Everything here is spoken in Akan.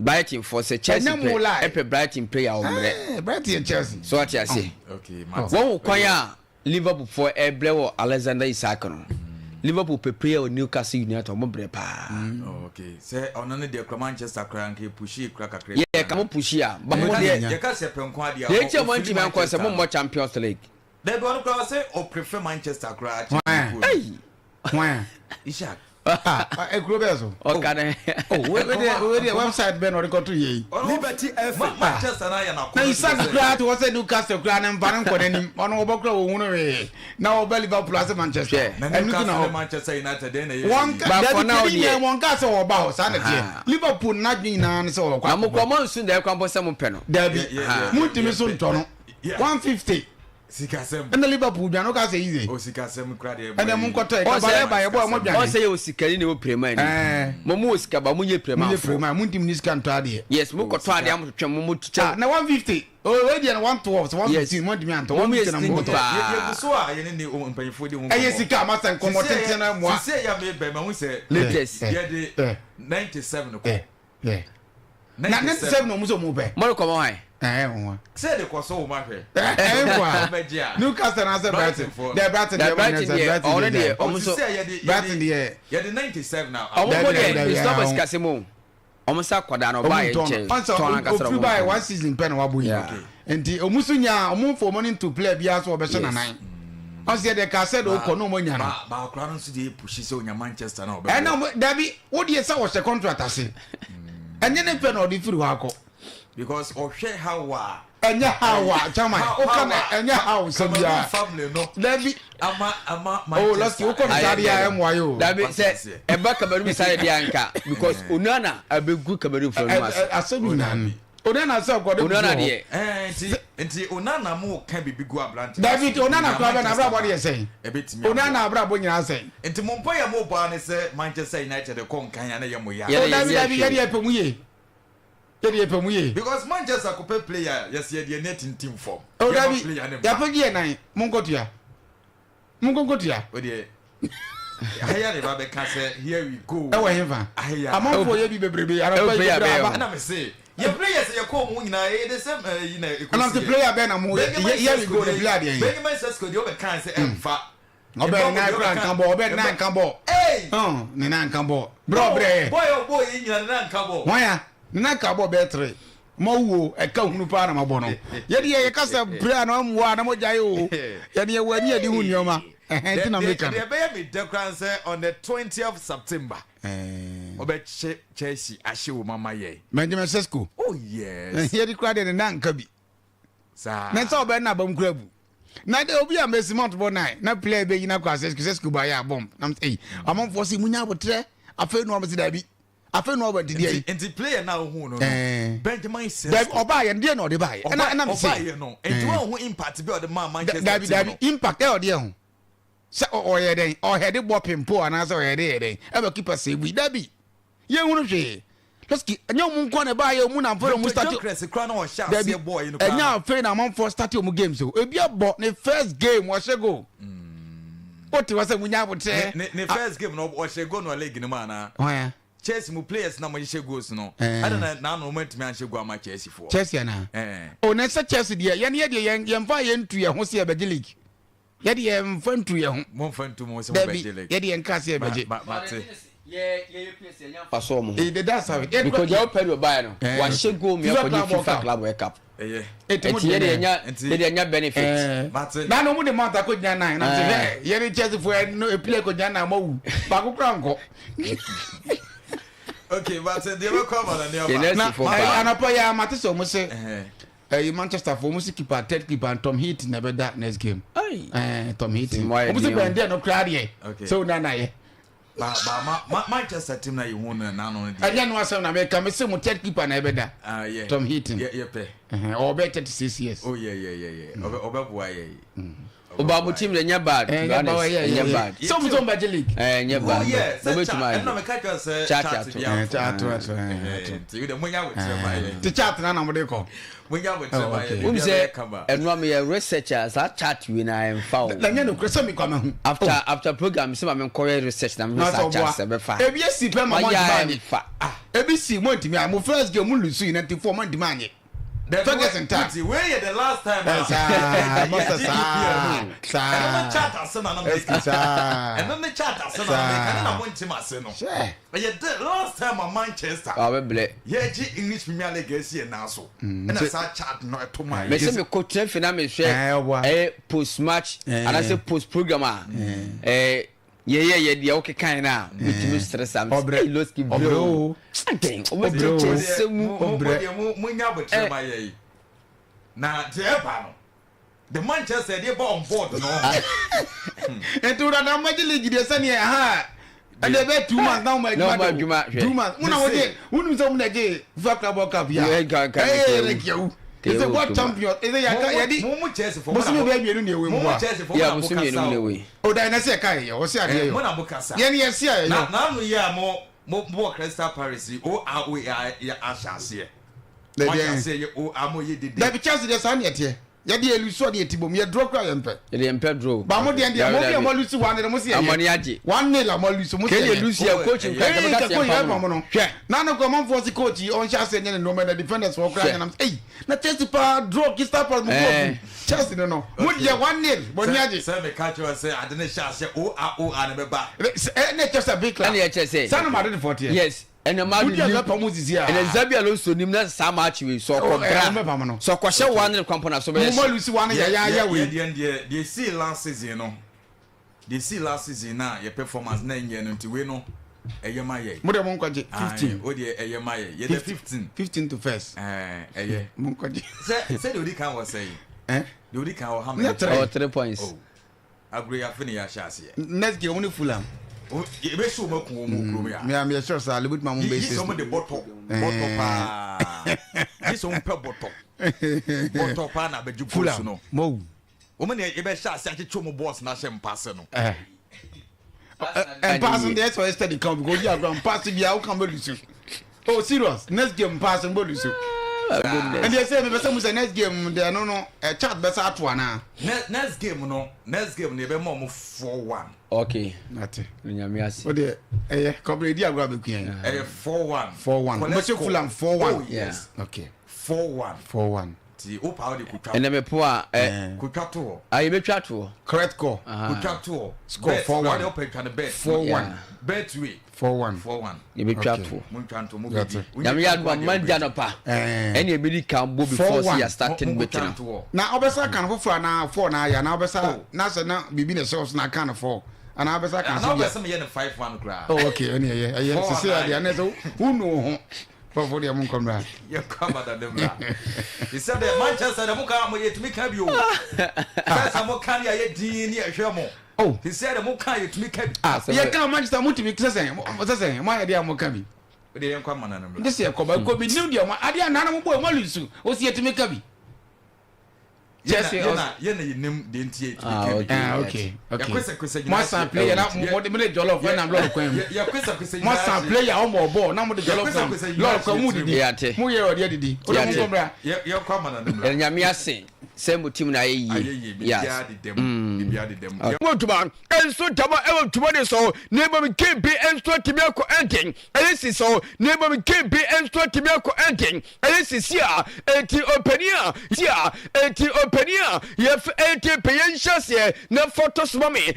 Brighton fo sɛ Chelsea Ɛnyɛ mo pɛ lie. ɛpɛ Brighton player a ɔmmerɛ. Eh, Brighton yɛ Chelsea. So ate ase. Okay, mate. Wɔn wo kwan a Liverpool foɔ ɛbrɛ wɔ Alexander Isak no. Liverpool pɛ player wɔ Newcastle United ɔmo brɛ paa. Oh, okay. Sɛ ɔno ne deɛ kura Manchester kura nka epushi kura kakra. Yɛ ka mo pushi a ba mo Yɛka deɛ. sɛ yɛka sɛ pɛ nko adeɛ a. Deɛ eti a mo ɔfiri ntumi ankɔ sɛ Manchester mo no. mmɔ Champions League. Dabi ɔno kura ɔsɛ ɔprefer Manchester kura kyɛn Why? Liverpool. Ei! Hwan? Ishak. Ah, ekuro bɛɛ so. Ɔka ne. Oh, wei wei deɛ wei deɛ website bɛn na ɔde kɔto yɛ yi. Liberty FM. Manchester na yɛ n'akɔnɔ. Na Isak koraa te hɔ sɛ Newcastle koraa ne mfa no nkɔ n'anim. Ɔno wɔbɔ koraa wɔn hunu hwee. Na ɔbɛ Liverpool ase Manchester. Hwɛ. Na Ɛno ti na Newcastle ne hɔ. Manchester United dɛn na ɛyɛ Wɔn ka But for dabi now kedi deɛ. nyɛ wɔn ka sɛ wɔba hɔ saa na teɛ. Aha. Liverpool n'adwene nyinaa ne sɛ wɔkɔ Na mo akɔbɔ. kura mo nsu deɛ kwan bɔ sɛ mo pɛ no. Dabi. Yeah, yeah, yeah, Muntumi yeah, so yeah, ntɔ no. yeah. 150. Sikasɛm. Ɛna Liverpool dwane woka sɛ easy. O sikasɛm kura deɛ. Ɛna mo nkɔtɔ yɛ Ɔsɛ- kabale ba yɛ bɔ ɛmo dwane. Ɔsɛ yɛ osikani na ɛwɔ pirema ni. Ɛɛ. Mo mo wɔ sika ba mo nyɛ pirema Mo nyɛ fo. pirema mo ntumi ni sika ntɔ adeɛ. Yes mo kɔtɔ adeɛ a mo twetwe mo mo Ah, kyekyɛ. na 150. Oh, wei deɛ no 112 sɛ 115 Yes. mo ntumi antɔ. Mo mo yɛ 150 na mo stingy kɔtɔ. paa. Yɛgu so a yɛne ne mpanyinfoɔ di ho nkɔmmɔ. Ɛyɛ sika a masa nkɔmmɔ tenten na mmoa. Sisi yɛ mi bɛn ma ho sɛ. Latest. Eh, Yɛde eh. 97 Eh, kɔ. eh. Na 97 na ɔmo sɛ ɔmo pɛ. Mo de kɔmɔ hwan? Ɛɛ wɔn. Sɛ de kɔ so wɔn ahwɛ. Ɛɛ nkwa. Ɔbɛgye a. Newcastle na sɛ Brighton. Brighton fo. Dɛ Brighton Da deɛ Brighton deɛ ɔno deɛ ɔmo Sisi nso a yɛde Brighton deɛ. yɛde 97 na. ɔmo Dabi, mo dabi, deɛ dabi, it's not ahun. about sikasɛm o. Ɔmo sa akwadaa no ɔbaa Ɔmo yɛ ntɔn nkyɛn no. Ɔnsɛ tɔn ankasa ofiri ɔmo baa yɛ ntɔn. one season pɛ na wabɔ yi. Yeah. Nti ɔmo so nya ɔmo nfɔ ɔmo ne nto player biara so ɔbɛhyɛ nanan. Ɔnsɛ yɛ deɛ kaa sɛ de ɔkɔ na ɔmo nya no. Baakora no nso deɛ epushi sɛ onya Manchester na ɔbɛbɔ. Ɛna ɔmo dabi wo deɛ sɛ ɔhyɛ contract ase. Ɛnyɛ ne pɛ na ɔde firi hɔ akɔ. Because ɔhwɛ how a. Ɛnyɛ how a chairman woka na ɛnyɛ how sɛ Cameroon biara. family no. Dabi. Ama ama Oh, Lɔski wokɔ no saa deɛ a ɛmmoa yɛ o. Dabi sɛ ɛba Cameroon sa yɛ deɛ anka because Onana abɛgu Cameroon fo no ase. Asɛm nyinaa no. Onana sɛ ɔkɔde Onana deɛ. Ɛɛ nti nti Onana mo ka bibi gu aberante. Dabi Onana kora bɛ na abrabɔ deɛ sɛn. Ebetumi. Onana abrabɔ nyinaa sɛn. Nti mo mpa yɛ mo bɔ ne sɛ Manchester United kɔ nkan ya ne yɛ mo ya. Yɛ- O dabi dabi yɛ deɛ pɛ mu yie. Yɛ deɛ pɛ mu yie. Because Manchester kɔpɛ player yɛsɛ yɛ deɛ ne tintim fam. O Yɛ ma dabi player ne ba. yɛpɛ gye yɛ nan mo nkɔtua. Mo nkɔtua. O deɛ ahaya ne ba bɛka sɛ here we go. Ɛwɔ hefa. Ahaya. Amanfoɔ yɛ bi bebrebe anɔpa Ɛwɔ yi player bebree bɛyɛ aba. o. Ɛna me se yɛ players yɛ kɔn mu nyinaa yɛ de sɛm ɛyi na ekosi. Ɛna sɛ player bɛn na mo yɛ yɛ we go ne player deɛ yɛ. Benjamin Sesko deɛ ɔbɛka sɛ ɛnfa. Ɔbɛ ne nan kura nka bɔ ɔbɛ ne nan nka bɔ. Ee. Ɔn ne nan nka bɔ. Brɛ ɔbrɛ yɛ. Bɔyɛ ɔbɔ yi nyina ne nan nka bɔ. Wɔn ya ne nan ka bɔ bɛɛ tere. Ma wuo ɛka hunu paa na ma bɔ no. Yɛde yɛ yɛka sɛ brɛ a na ɔmmoa a na mo gya yɛ o. Yɛde yɛ wɔ ani yɛde hu nneɛma. Ɛhɛn ti na mi ka no. Deɛ ɛbɛyɛ mi dɛ koraa sɛ on the 20th September. Ɔbɛkyɛ Chelsea ahyɛ wɔn ama yɛ. Benjamin Sesko. Oh yes. Yɛde kura deɛ ne nan nka bi. Saa. Na sɛ ɔbɛ na abam kura bu. Na de obi a Messi Mount bɔ nan na player bɛ gyina kɔ asɛ Sesko ba yɛ abɔm. Na m sɛ ɛyi amanfoɔ sɛ munya abotrɛ afei na ɔmo sɛ dabi afei na ɔbɛ didi ayi. Nti player na ohun no no. Ɛɛ. Benjamin Sesko. Dabi ɔbaa yɛ deɛ na ɔde baa yɛ. Ɛna ɛna mi sɛ. Ɔbaa yɛ no. Nti wɔn ho impact bi a ɔde maa Manchester Dabi team dabi no. impact ɛyɛ ɔde yɛ ho. Sɛ ɔyɛ dɛn ɔhɛde bɔ pimpo anaasɛ ɔyɛ de yɛ dɛn ɛbɛ keeper sɛ ebi dabi yɛn hunu hwee. Lɔski ɛnyɛ ɔmo nko na ɛbaa yɛ ɔmo na nfɛ na ɔmo start. Gyökeres koraa na ɔhyɛ Dabi aseɛ bɔɔl yi no koraa ɛnyɛ no. afei na amanfoɔ start ɔmo games o ebi abɔ ne first game ɔhyɛ goal. O te hɔ sɛ mo nya abotire. Ne first game no ɔhyɛ goal no league no mu anaa. Hwan Chelsea mu players na mo hyehyɛ goals no. Ɛɛ. Ɛna na n'ano mo ntumi anhyɛ goal ama Chelsea foɔ. Chelsea anaa. Ɛɛ. O na sɛ Chelsea deɛ yɛn yɛ deɛ yɛn yɛn fa yɛn ntu yɛn ho sɛ yɛbɛgye league. Yɛ deɛ yɛn fa ntu yɛn ho. Mo nfa ntu mo sɛ mo Dabi bɛgye league. yɛ deɛ yɛn ka sɛ yɛbɛgye. Ma ma te. Fa so ɔmo ho. Eh, that's how it. Because deɛ ɔpɛ de ɔbaeɛ no Eh. wahyɛ goal mi FIFA akɔgye Club World FIFA Cup. Club World Cup. Ɛyɛ. Eti mo Eti yɛ deɛ deɛ nya Nti- yɛ deɛ nya benefit. Eh. Mate. Na na ɔmo de mount akɔ gyina nan na Eh. sɛ hɛ yɛne Chelsea fo ɛno epile kɔ gyina nan mo awu baako kura nkɔ. Okay but deɛ bɛkɔ ama na Yɛ nneɛma. nɛɛsi Na fo ɛɛ, paa. anɔpa yi a mate sɛ ɔmo sɛ Ɛhɛn. ɛyi Manchester fo ɔmo si keeper third keeper Tom Heaton na ɛbɛda next game. Ayi. Ɛɛ Tom Heaton Mo ayɛ ɔmo sɛ den o. bɛn deɛ no kura deɛ Okay. sɛ ɔna na yɛ. Ba ba ma ma Manchester team na yɛ hu no n'ano no deɛ. Ɛnyɛ no asɛm na mɛka mɛ sɛ mo third keeper na ɛbɛda. Ah yeah. Tom Heaton. Yɛ yɛ pɛ. Ɛhɛn, ɔbɛ 36 years. Oh yeah yeah yeah yeah. Ɔbɛ ɔbɛboa yɛ. Ɔba mo team de nyɛ bad. To be honest, ɛnyɛ bad. Sɛ ɔmo sɛ ɔmo bɛgye league. Ɛnyɛ bad. Oh yeah, sɛ Ɔbɛtumi chart ayɛ. ɛna meka kyerɛ sɛ Chart chart ato. bi Eh, ato. ato ato eh, ato. Nti wo de monya abotrɛ ma yɛn. Ti chart na na mo de kɔ. Monya abotrɛ Oh, ma okay. yɛn. Wonim Biribiara sɛ bɛyɛ kama. ɛno a meyɛ research a saa chart wei na ɛmfa o. Na nyɛ nokorɛ sɛ mekɔ mahu. After program sɛ ma menkɔyɛ research na mehwɛ Na sɛ saa chart ɔboa. sɛ bɛfa. Ebi esi pɛ ma mo Wayɛ ntumi a anye. ɛmfa. Ebi si mo ntumi anye. Mo first game mo lose United four mo ntumi anye. Dabi, Ferguson time. Nti wei yɛ the last time Eh, a. saa, masa Yɛgye saa, EPL no. saa. Ɛno ne chart ase na na Eski meka. saa. Ɛno ne chart ase na na Saa. meka. Ne na mo nkyem ase no. Hwɛ. Ɛyɛ the last time a Manchester Wabɛbrɛ. yɛgye English Premier League asi yɛn nan so. Ɛna saa chart no ɛto maa yɛn. Mese mekɔ tena fie na mehwɛ Eh, ɔboa. ɛyɛ post match Eh. anaasɛ post program a ɛɛ yɛyɛ yɛ deɛ wokekan no a metumi sere saa. Mese, Ɔbrɛ. "Ei, Losky Ɔbrɛ brɛ o." o. Adɛn Ɔbrɛ o. wobɛkyerɛkyerɛ nsɛm mu. Mo mo Ɔbrɛ. deɛ mo mo nya abotrɛ ma yɛ yi. Na deɛ ɛba no, the Manchester deɛ ba on board no. Nti wo dada mo agye league deɛ sɛneɛ ha ɛdeɛ bɛyɛ 2 months na wɔn Na adwuma wɔn adwuma, de hwɛ. 2 months mo na They wɔgye say- wonim sɛ mo na gye FIFA Club World Cup ya Yeah, nka- nka- ɛyɛ nka- ne kiawu nka- ɛsɛ world nka- champion ɛsɛ yɛaka yɛde Mo mo Chelsea fo. bosomi bɛyɛ mmienu na ɛwɔ Mo mu mo a Chelsea fo. Yɛ Mo na mo bosomi mmienu kasa na o. wei. O da ɛnɛ sɛ ɛka yɛ ɔsɛ adeɛ Eh, mo yɛ na mo kasa. yɛne yɛsi a Na yɛyɔ na ano yi a mo mo wɔ Crystal Palace yi o a o a yɛ ahyɛ aseɛ. Mo ahyɛ aseɛ yɛ o a mo yɛ dede. Dabi, Chelsea deɛ saa ne ɛteɛ, yɛde yɛ lose ɔde yɛ ti bom yɛ draw kora yɛ mpɛ. Yɛde yɛmpɛ draw. Ba mo deɛ deɛ mo bi a mo lose one nil mo si yɛ Amani agye. 1-0 a mo lose mo si Kɛne yɛ lose yɛ coach Oh, nkura Ee, kɛmɛ kɛ kasi coach yɛn yɛ pam pam no. no. Hwɛ nanu kɔ ɔmanfoɔ si coach yi ɔnhyɛ ase nyɛ ne nneɛma na defenders wɔ kora Hwɛ. nyɛ nam eyi na Chelsea paa draw Crystal Palace mo Eh. bɔ Chelsea no mo deɛ 1-0 bɔ ni agye. Sɛ meka kyerɛ sɛ ade ne hyɛ aseɛ o a o a ne bɛba. Ɛ ne kyɛ sɛ big club. Ɛne yɛkyerɛ sɛ Sanu Madrid fɔ teɛ. Yes, ɛnna Wodi Madrid a nim bɛ pam sisi a. Ɛnna Xabi Alonso nim na saa match wei sɛ Oh, ɔkɔ eh, bra ɔmo bɛ pam no. sɛ ɔkɔhyɛ 1-0 kwampɔ na so Mo bɛyɛ mo hyɛ. lose one yɛ yɛ ayɛ wei. Deɛ sii last season no, deɛ sii last season na yɛ performance na nyɛ no nti wei no ɛyɛ ma yɛ. Mo de mo nkɔgye 15. O deɛ ɛyɛ ma yɛ yɛ dɛ 15. 15 to first. Ɛɛ, ɛyɛ. Mo nkɔgye. Sɛ deɛ odi kan wɔ sɛ yi. Ɛ. Deɛ odi kan wɔ ha. Nyɛ three. Ɔwɔ 3 points. Oh, agolo yɛ afe ne yɛ ahyɛ aseɛ. Next game mo ne Fulham. Ebe si wɔn aku wɔn mu kurom ya. Mi a mi yɛ sure sa lebutu ma mo bɛ Yi six. sɛ wɔn de bɔtɔ bɔtɔ paa, yi sɛ wɔn pɛ bɔtɔ bɔtɔ paa na abɛgye goals Fulham no. mo wu. Wɔn ne yɛbɛhyɛ ase akyekyɛ wɔn balls na ahyɛ mpaase no. Ɛ mpaase deɛ ɛsɛ ɔyɛ steady kan because odi agorɔ mpaase bi a wokan bɛ lose. Oh, serious, next game mpaase bɛ lose. Goodness. Ɛnti ɛsɛ mi bɛ sɛ mo sɛ next game deɛ no ɛ chart bɛ sɛ ato ana. Next game no yɛbɛma wɔn 4-1. Okay. Nate. Nyame ase. O deɛ ɛyɛ kɔbere edi agorɔ abɛku yɛn. Ɛyɛ 4-1. 4-1. Mo bɛ se Fulham 4-1. Oh yes. Okay. 4-1. 4-1. Ti o pa o de kotwa. Ɛnna mepo a ɛ Kotwa to hɔ. a yɛbɛtwa toɔ. Correct call. Kotwa to hɔ. Score Bet, 4-1. ɔde ɔpɛ twa no bet. 4-1. Bet way. 4-1. 4-1. Yɛbɛtwa Okay. toɔ. Mo ntwa nto mo Yate. bɛ di. Nyame yɛ adoma Monday anɔpa Ɛɛ. ɛne yɛbɛdi kan bɔ before 4-1. sɛ yɛ starting Mo meeting kotwa no. nto hɔ. Na ɔbɛsa kan foforɔ anaa four na ayɛ anaa ɔbɛsa Oh. na sɛ na biribi na ɛhyɛ wo so na aka no four anaa ɔbɛsa kan Ana so ɔbɛ bia. sɛ meyɛ no 5-1 koraa. Oh okay, ɛne ɛyɛ ɛyɛ Four sisi na adeɛ anaa sɛ wonu wo ho fɔfɔ deɛ mo nkɔmra. Yɛkɔ abada ne mmra sɛ dɛ Manchester dɛ moka mo yɛtumi ka bi o sɛ sɛ moka ne ayɛ din ne yɛhwɛ mo. Oh. Sɛ dɛ moka yɛtumi ka bi. Ah, yɛ kan Manchester mo tumi sɛ sɛ mo ayɛ deɛ a mo ka bi. Wode yɛnkɔ amana no mmra. Nti sɛ yɛkɔ ba kɔ bi new deɛ mo adeɛ anaa na mo bɔ mo lose o si yɛtumi ka bi. Chelsea Yɛna yɛnim deɛ nti yɛtumi Ah, ka bi. okay. Ah, okay. Yɛkwesɛkwesɛ Mo asan player na mo de mo de jollof ɛnam lɔɔre kwan mu. Yɛkwesɛkwesɛ. Mo asan player ɔmɔ bɔɔl na mo de jollof nam Yɛkwesɛkwesɛ lɔɔre kwan mu didi. Yɛate. Mo yɛ ɔdeɛ didi o de mo Yɛate. nkɔmra. Yɛnkɔ amana no mmra. Yɛde Nyame ase sɛ mo team no ayɛ ayɛ yie. yie, biribiara dedam, biribiara dedam. Wɔ ntoma nso tama ɛwɔ ntoma de so na mmom game bi nso atumi akɔ ɛnten ɛyɛ si so na mmom game bi nso atumi akɔ ɛnten ɛyɛ sisi a eti ɔpanin a si a eti ɔpanin a yɛfɛ eti pɛyɛ nhyɛseɛ na fɔtɔ soma me.